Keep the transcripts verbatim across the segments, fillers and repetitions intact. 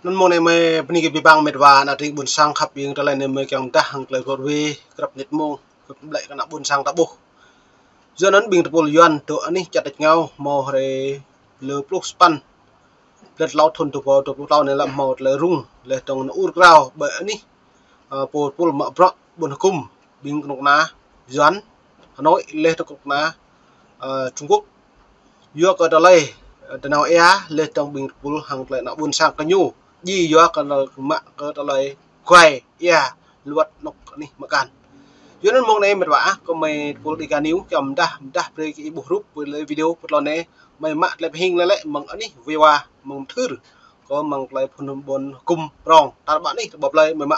Anăn mông anei mei bni kơ bi băng mĭt wa ană tring ƀuôn sang khăp ing tơlơi anei mei kiăng mdah hŏng tơlơi gŏr wê krăp nĭt mông kơ blĕ kơ ană ƀuôn sang ta ƀuh. Yua anăn ƀing tơpul Yuăn dôk anih čăt êngao mâo hruê lơ pluh sa păn, blan tlâo thŭn dua êbâo dua pluh tlâo anei lăm mâo tơlơi rŭng leh dơ̆ng nao ur krao ƀơi anih, ơ, pô tơpul mă bruă ƀuôn hgŭm ƀing knŭk kna Yuăn Hà Nội leh dơ̆ng knŭk kna, ơ, Trung Quốc. Yua kơ tơlơi, ơ, tơnao êa leh dơ̆ng ƀing tơpul hŏng tơlơi ană ƀuôn sang kơ ñu. Djŏ yua kơ mă kơ tơlơi kuai êa luăt anôk anih mă kan. Yua anăn mông anei mĭt wa ah, kơ mei tơpul Dega News kiăng mdah, mdah brei kơ ih ƀuh rup, ƀuh leh video pơtlŏn anei, mei mă tơlơi pơhing leh lĕ mơ̆ng anih wê wa, mơ̆ng mthưr, kơ mơ̆ng tơlơi phŭn ƀuôn hgŭm prŏng, tar ƀar anih, tar ƀar plei mei mă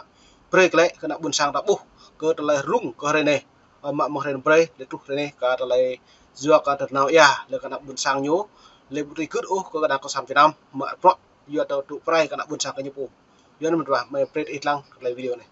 brei kơ lĕ kơ ană ƀuôn sang ta ƀuh, kơ tơlơi rŭng kơ hruê anei. Ơ, mă mơ̆ng hruê anei brei, leh truh hruê anei, kơ tơlơi yua kơ tơnao êa, leh kơ ană ƀuôn sang ñu, leh ƀu tui gưt ôh kơ đảng cộng sản Việt Nam, mă bruă, yua tơ tŭ prai kơ ană ƀuôn sang kơ ñu pô. Yua anăn mĭt wa, mei brei ih dlăng kơ tơlơi video anei.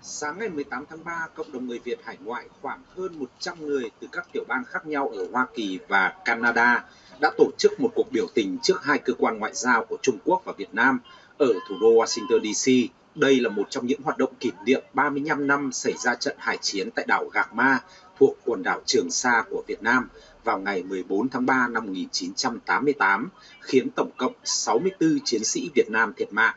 Sáng ngày mười tám tháng ba, cộng đồng người Việt hải ngoại khoảng hơn một trăm người từ các tiểu bang khác nhau ở Hoa Kỳ và Canada đã tổ chức một cuộc biểu tình trước hai cơ quan ngoại giao của Trung Quốc và Việt Nam ở thủ đô Washington, D C. Đây là một trong những hoạt động kỷ niệm ba mươi lăm năm xảy ra trận hải chiến tại đảo Gạc Ma thuộc quần đảo Trường Sa của Việt Nam vào ngày mười bốn tháng ba năm một nghìn chín trăm tám mươi tám, khiến tổng cộng sáu mươi tư chiến sĩ Việt Nam thiệt mạng.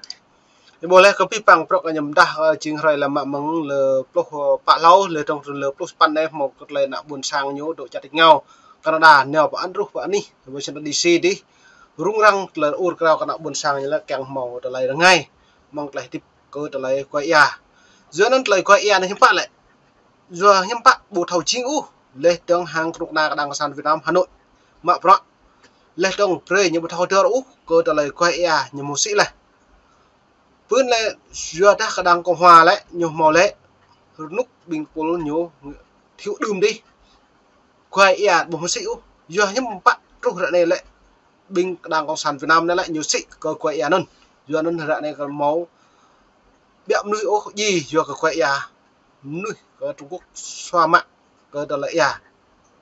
Ih ƀuh leh kơ bi băng prŏk ñu mdah, ơ, jing hruê lăm mă mơ̆ng lơ pluh, ơ, pă hlâo, leh dơ̆ng lơ pluh sa păn anei mâo kơ tơlơi ană ƀuôn sang ñu dôk čăt êngao Canada nao pơ anăn truh pơ anih Washington D C dih. Rŭng răng tơlơi ur krao kơ ană ƀuôn sang ñu lĕ kiăng mâo tơlơi rơngai mơ̆ng tơlơi hdĭp kơ tơlơi kuai êa. Yua anăn tơlơi kuai êa anei hiăm pă lĕ. Yua hiăm pă ƀu thâo jing ôh, leh dơ̆ng hăng knŭk kna kơ đảng cộng sản Việt Nam Hà Nội mă bruă. Leh dơ̆ng brei ñu ƀu thâo hdơr ôh kơ tơlơi kuai êa ñu mâo sĭ leh. Pô lĕ yua dah kơ đảng cộng hòa lĕ ñu mâo lĕ, rơnŭk ƀing tơpul ñu thiu đưm dih. Kuai êa ƀu mâo sĭ ôh. Yua hiăm pă truh ară anei lĕ ƀing đảng cộng sản Việt Nam anei lĕ ñu sĭ kơ kuai êa anăn. Yua anăn ară anei kơ mâo ƀiă mnuih ôh djŏ yua kơ kuai êa. Mnuih kơ Trung Quốc sua mă kơ tơlơi êa,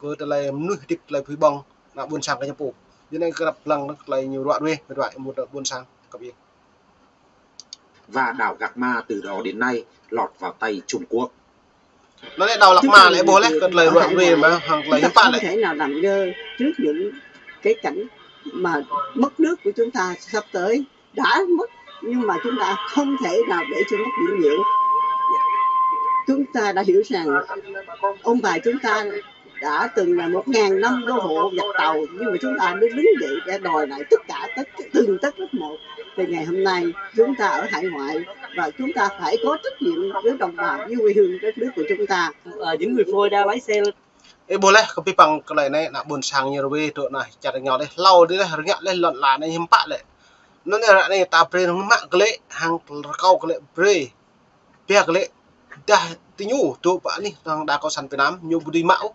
kơ tơlơi mnuih hdĭp tơlơi pui ƀơ̆ng ană ƀuôn sang kơ ñu pô. Yua anei krăp lăng tơlơi ñu ruă ruê, ruă mŭt ƀuôn sang kơ ƀiêng. Và đảo Gạc Ma từ đó đến nay lọt vào tay Trung Quốc. Anăn lĕ đảo Gạc Ma lĕ ƀuh leh kơ tơlơi ruă ruê mơ̆ng hăng tơlơi hiăm pă lĕ. Chúng ta không thể nào làm ngơ trước những cái cảnh mà mất nước của chúng ta sắp tới. Đã mất, nhưng mà chúng ta không thể nào để cho nó nhũng nhiễu. Chúng ta đã hiểu rằng ông bà chúng ta đã từng là một ngàn năm đô hộ giặc tàu, nhưng mà chúng ta đứng, đứng dậy để đòi lại tất cả, tất, từng tấc đất một. Thì ngày hôm nay chúng ta ở hải ngoại và chúng ta phải có trách nhiệm với đồng bào, với quê hương đất nước của chúng ta. Ờ, những người Florida lái xe Ih ƀuh leh kơ bi băng tơlơi anei ană ƀuôn sang ñu ruê dôk anih čăt êngao leh, hlâo dih leh, rơngiă leh, lŏn ala anei hiăm pă lĕ. Anăn ară anei ta brei mă kơ lĕ, hăng rơkâo kơ lĕ brei, pia kơ lĕ, dah diñu dôk pơ anih hăng đảng cộng sản Việt Nam ñu ƀu dưi mă ôh.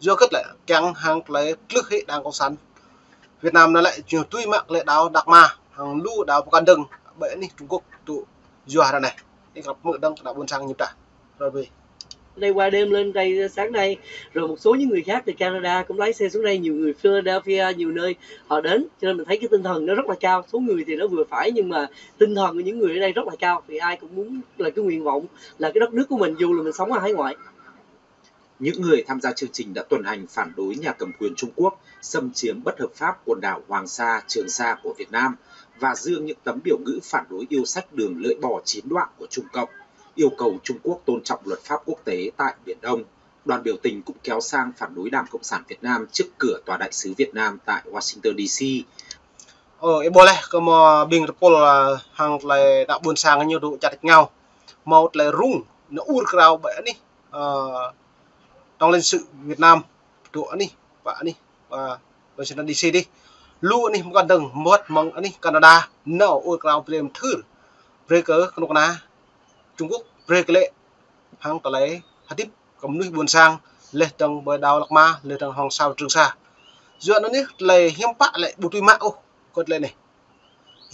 Yua kơ lĕ kiăng hăng tơlơi tlưh hĕ đảng cộng sản Việt Nam anăn lĕ ñu dưi mă kơ lĕ đảo Gạc Ma hăng lu đảo pơkăn dơ̆ng ƀơi anih Trung Quốc dôk yua ară anei. Ih krăp hmư̆ dơ̆ng kơ ană ƀuôn sang ñu dah. Rồi về. Đây qua đêm lên đây, sáng nay, rồi một số những người khác từ Canada cũng lái xe xuống đây, nhiều người Philadelphia, nhiều nơi họ đến, cho nên mình thấy cái tinh thần nó rất là cao. Số người thì nó vừa phải nhưng mà tinh thần của những người ở đây rất là cao, vì ai cũng muốn là cái nguyện vọng là cái đất nước của mình dù là mình sống ở hải ngoại. Những người tham gia chương trình đã tuần hành phản đối nhà cầm quyền Trung Quốc xâm chiếm bất hợp pháp quần đảo Hoàng Sa, Trường Sa của Việt Nam và dương những tấm biểu ngữ phản đối yêu sách đường lưỡi bò chín đoạn của Trung Cộng, yêu cầu Trung Quốc tôn trọng luật pháp quốc tế tại Biển Đông. Đoàn biểu tình cũng kéo sang phản đối Đảng Cộng sản Việt Nam trước cửa tòa đại sứ Việt Nam tại Washington D C. Ơ, ih ƀuh leh kơ mâo ƀing tơpul, ơ, hăng tơlơi ană ƀuôn sang ñu dôk čăt êngao. Mâo tơlơi rŭng, nao ur krao ƀơi anih, ơ, tổng lãnh sự Việt Nam dôk anih, pơ anih, ơ, Washington D C dih. Lu anih mkăn dơ̆ng, mŭt mơ̆ng anih Canada, nao ur krao brei mthưr, brei kơ knŭk kna Trung Quốc, brei kơ lĕ hăng tơlơi hdĭp kơ mnuih ƀuôn sang, leh dơ̆ng ƀơi đảo Gạc Ma, leh dơ̆ng Hoàng Sa, Trường Sa. Yua anăn anei tơlơi hiăm pă lĕ ƀu dưi mă ôh kơ tơlơi anei.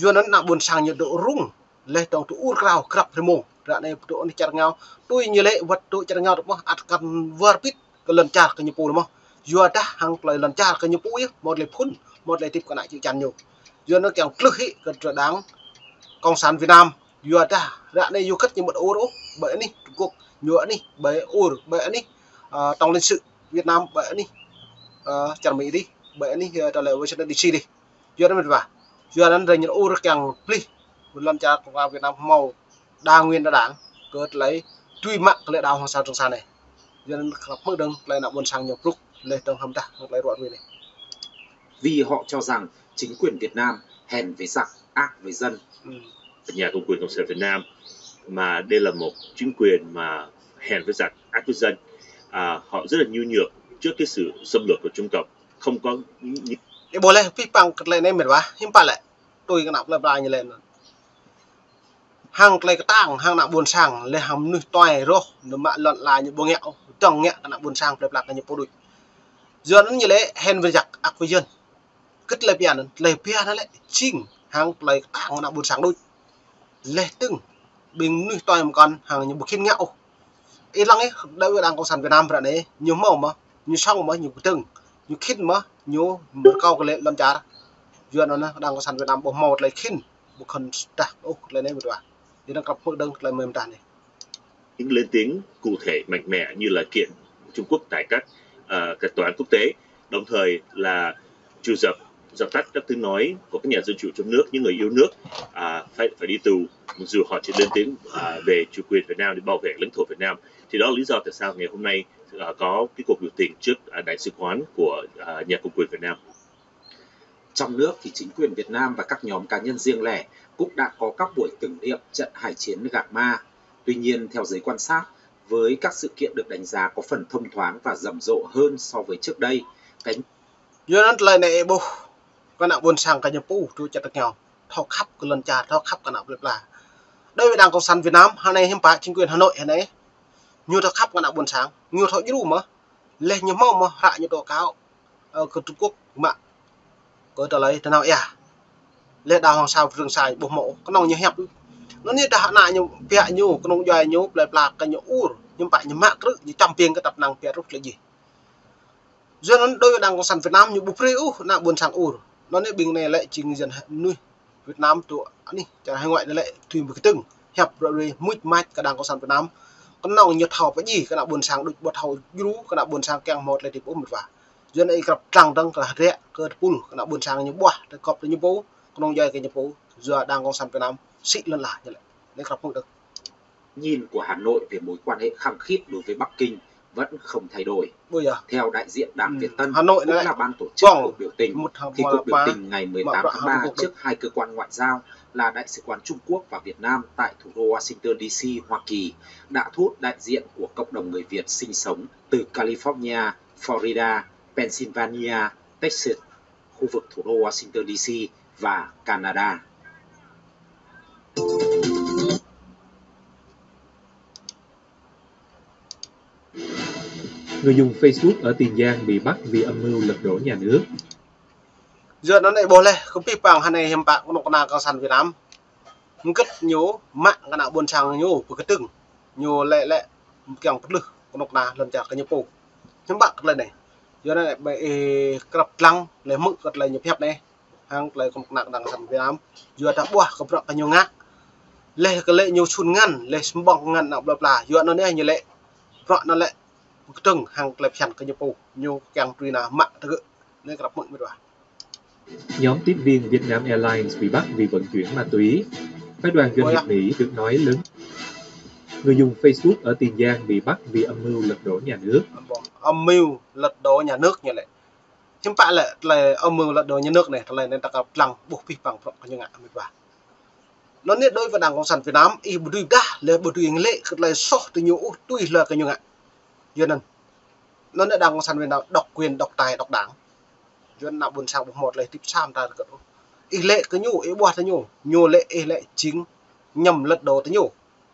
Yua anăn ană ƀuôn sang ñu dôk rŭng, leh dơ̆ng dôk ur krao krăp hruê mông. Ară anei dôk anih čăt êngao, tui ñu lĕ wăt dôk čăt êngao dôk mơh ăt kăn war pĭt kơ lăn čar kơ ñu pô lĕ mơh. Yua dah hăng klei lăn čar kơ ñu pô yơh, mâo klei phŭn, mâo klei hdĭp kơ ană čư̆ čan ñu. Yua anăn kiăng tlưh hĭ kơ đảng Cộng sản Việt Nam. Yua dah ară anei yua kơ ñu mŭt ur ôh, ƀơi anih Trung Quốc, ñu anih, ƀơi ur, ƀơi anih, ơ, tổng lãnh sự Việt Nam, ƀơi anih, ơ, čar Mi dih, ƀơi anih, ơ, tơlơi Washington D C dih. Yua anăn mĭt wa. Yua anăn drei ñu ur kiăng plih lăn čar kơ Việt Nam mâo đa nguyên đa đảng, kơ tơlơi tui mă kơ leh đao Hoàng Sa Trường Sa anei. Yua anăn khăp mơ̆ng dơ̆ng tơlơi ană ƀuôn sang ñu prŭk, leh dơ̆ng hăm dah hăng tơlơi ruă rui anei. Vì họ cho rằng chính quyền Việt Nam hèn với giặc, ác với dân. Nhà cầm quyền Cộng sản Việt Nam mà đây là một chính quyền mà hèn với giặc, ác với dân. À, họ rất là nhu nhược trước cái sự xâm lược của Trung Cộng. Không có những Ih ƀuh leh, pih păng kơ tơlơi anei mĭt wa, hiưm pă lĕ, tui kơ ană plei pla ñu leh anăn. Hăng tơlơi ktang, hăng ană ƀuôn sang, leh hăng mnuih tuai roh, ñu mă lăn ala ñu ƀu ngă ôh, dơ̆ng ngă kơ ană ƀuôn sang plei pla kơ ñu pô đuč. Yua anăn ñu lĕ hèn với giặc, ác với dân. Kơ tơlơi pia anăn, tơlơi pia anăn lĕ jing hăng tơlơi ktang ană ƀuôn sang đuč. Leh dơ̆ng, ƀing mnuih tuai mkăn hăng ñu ƀu khĭn ngă ôh. Ih lăng ih, đối với đảng Cộng sản Việt Nam ară anei, ñu mâo mơh, ñu sŏng mơh, ñu kdơ̆ng, ñu khĭn mơh, ñu rơkâo kơ leh lăn čar. Yua anăn đảng Cộng sản Việt Nam ƀu mâo tơlơi khĭn, ƀu khĭn dah ôh tơlơi anei mĭt wa. Yua anăn khăp mơ̆ng dơ̆ng tơlơi mơ̆ng dah anei. Những lên tiếng cụ thể mạnh mẽ như là kiện Trung Quốc tại các, ờ, các tòa án quốc tế, đồng thời là trừ dập, dập tắt các tiếng nói của các nhà dân chủ trong nước, những người yêu nước, à, phải, phải đi tù, mặc dù họ chỉ lên tiếng, à, về chủ quyền Việt Nam để bảo vệ lãnh thổ Việt Nam. Thì đó là lý do tại sao ngày hôm nay, à, có cái cuộc biểu tình trước, à, đại sứ quán của, à, nhà cầm quyền Việt Nam. Trong nước thì chính quyền Việt Nam và các nhóm cá nhân riêng lẻ cũng đã có các buổi tưởng niệm trận hải chiến Gạc Ma. Tuy nhiên, theo giới quan sát, với các sự kiện được đánh giá có phần thông thoáng và rầm rộ hơn so với trước đây, cái Yua anăn tơlơi anei ih ƀuh, kơ ană ƀuôn sang kơ ñu pô, tui čăt tơ ñu, thâo khăp kơ lăn čar, thâo khăp kơ ană plei pla. Đối với đảng Cộng sản Việt Nam, hơnei hiưm pă chính quyền Hà Nội hơnei, ñu thâo khăp kơ ană ƀuôn sang, ñu thâo djru mơh, leh ñu mâo mơh hră ñu tố cáo, ơ, kơ Trung Quốc mă kơ tơlơi tơnao ia. Leh đao Hoàng Sa Trường Sa ƀu mâo, knŏng ñu hiăp. Anăn ñu dah ană ñu, pia ñu, knŏng djuai ñu, plei pla kơ ñu ur, hiưm pă ñu mă krư̆, ñu čăm piêng kơ tăp năng pia ruh tơlơi jih. Yua anăn đối với đảng Cộng sản Việt Nam ñu ƀu brei ôh ană ƀuôn sang ur. Anăn anei ƀing anei lĕ jing dân mnuih Việt Nam tŭ anih čar hải ngoại anei lĕ tui bi kdơ̆ng. Hiăp ră ruê muč mač kơ đảng Cộng sản Việt Nam. Knŏng ñu thâo pơjing kơ ană ƀuôn sang đuč ƀu thâo djru kơ ană ƀuôn sang kiăng mâo tơlơi hdĭp ôh mĭt wa. Yua anăn ih krăp dlăng dơ̆ng kơ hdră kơ tơpul kơ ană ƀuôn sang ñu ƀuah tơ kŏp tơ ñu pô, knŏng djuai kơ ñu pô, yua đảng Cộng sản Việt Nam sĭ lăn ala ñu lĕ. Anei krăp mơ̆ng dơ̆ng. Nhìn của Hà Nội về mối quan hệ khăng khít đối với Bắc Kinh vẫn không thay đổi. Theo đại diện Đảng Việt Tân, cũng là ban tổ chức cuộc biểu tình, thì cuộc biểu tình ngày mười tám tháng ba trước hai cơ quan ngoại giao là Đại sứ quán Trung Quốc và Việt Nam tại thủ đô Washington D C, Hoa Kỳ, đã thu hút đại diện của cộng đồng người Việt sinh sống từ California, Florida, Pennsylvania, Texas, khu vực thủ đô Washington D C và Canada. Người dùng Facebook ở Tiền Giang bị bắt vì âm mưu lật đổ nhà nước. Yua anăn ih ƀuh leh, kơ pih păng hơnei hiưm pă knŭk kna cộng sản Việt Nam. Mkĭt ñu, mă kơ ană ƀuôn sang ñu, bi kdơ̆ng. Ñu lĕ lĕ, kiăng pơtlưh knŭk kna lăn čar kơ ñu pô. Hiưm pă kơ tơlơi anei. Yua anăn ih krăp dlăng, leh mơ̆ng kơ tơlơi ñu pơhiăp anei. Hăng tơlơi knŭk kna đảng cộng sản Việt Nam. Yua dah ƀuah kơ bruă kơ ñu ngă. Leh kơ lĕ ñu sun ngăn, leh smbong ngăn ană plei pla. Yua anăn anei ñu lĕ, bruă anăn lĕ, bi kdơ̆ng hăng tơlơi phiăn kơ ñu pô. Ñu kiăng tui anăn mă tơgŭ. Anei krăp mơ̆ng mĭt wa. Nhóm tiếp viên Vietnam Airlines bị bắt vì vận chuyển ma túy. Phái đoàn doanh nghiệp Mỹ được nói lớn. Người dùng Facebook ở Tiền Giang bị bắt vì âm mưu lật đổ nhà nước. Âm mưu lật đổ nhà nước ñu lĕ. Hiưm pă lĕ tơlơi âm mưu lật đổ nhà nước anei, tơlơi anei ta krăp dlăng ƀuh pih păng bruă kơ ñu ngă mĭt wa. Anăn anei đối với đảng cộng sản Việt Nam, ih ƀu dưi dah, leh ƀu dưi lĕ kơ tơlơi soh tơ ñu ôh tui hlue kơ ñu ngă. Yua anăn. Anăn anei đảng cộng sản Việt Nam độc quyền, độc tài, độc đảng. Yua anăn ană ƀuôn sang ƀu mâo tơlơi hdĭp sa mta kơ ôh. Ih lĕ kơ ñu, ih ƀuah tơ ñu, ñu lĕ ih lĕ jing nhằm lật đổ tơ ñu.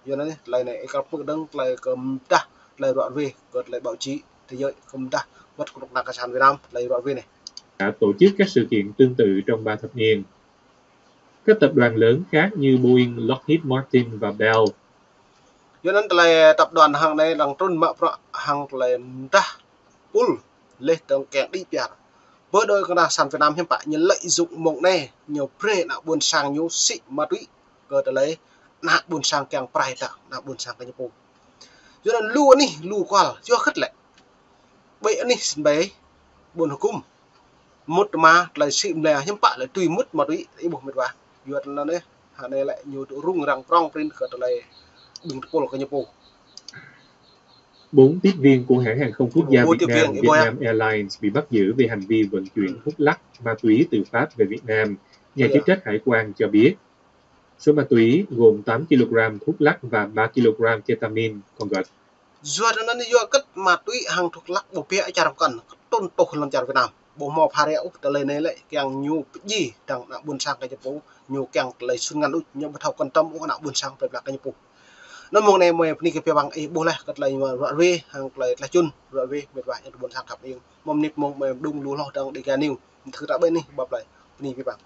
Yua anăn tơlơi anei ih krăp mơ̆ng dơ̆ng tơlơi kơ mdah, tơlơi ruă rui, kơ tơlơi báo chí thế giới kơ mdah, wăt knŭk kna cộng sản Việt Nam, tơlơi ruă rui anei. Đã tổ chức các sự kiện tương tự trong ba thập niên. Các tập đoàn lớn khác như Boeing, Lockheed Martin và Bell. Yua anăn tơlơi tập đoàn hăng anei lăng trŭn mă bruă hăng tơlơi mdah pul Leh dơ̆ng kiăng đĭ piar. Pơ đôi kơ anăn sang Việt Nam hiam pă ñu lợi dụng mông anei, ñu brei ană ƀuôn sang ñu sĭ ma túy kơ tơlơi ană ƀuôn sang kiăng prai dah ană ƀuôn sang kơ ñu pô. Yua anăn lu anih, lu kual, yua khăt lĕ. Ƀĕ anih sĭn ƀai, ƀuôn hgŭm. Mŭt ma tơlơi sĭ mlei hiam pă lĕ tui mŭt ma túy, ih ƀuh mĭt wa. Yua anăn anei, hă anei lĕ ñu rŭng răng prŏng prĭn kơ tơlơi ƀing tơpul kơ ñu pô. Bốn tiếp viên của hãng hàng không quốc gia Việt Nam, Vietnam Airlines, bị bắt giữ về hành vi vận chuyển thuốc lắc, ma túy từ Pháp về Việt Nam. Nhà chức trách hải quan cho biết, số ma túy gồm tám ki-lô-gam thuốc lắc và ba ki-lô-gam ketamin, còn gọi Yua anăn yua kơ ma túy hăng thuốc lắc ƀu pia čar mkăn, ktrŭn tuh hlăm čar Việt Nam. Ƀu mâo phara ôh tơlơi anei lĕ kiăng ñu pơjing dơ̆ng ană ƀuôn sang kơ ñu pô, ñu kiăng tơlơi sun ngăn ôh, ñu ƀu thâo quan tâm ôh ană ƀuôn sang plei pla kơ ñu pô. Anăn mông anei mơ̆ng anei bni kơ pia ƀăng ih ƀuh leh kơ tơlơi ruă ruê, hăng tơlơi tlah čŭn, ruă ruê, mĭt wa, ană ƀuôn sang khăp ing. Mâo mnĭt mông mơ̆ng đŭng lu hloh dơ̆ng Dega News, thâo ta ƀĕ anih, ƀăp lei, bni pia ƀăng.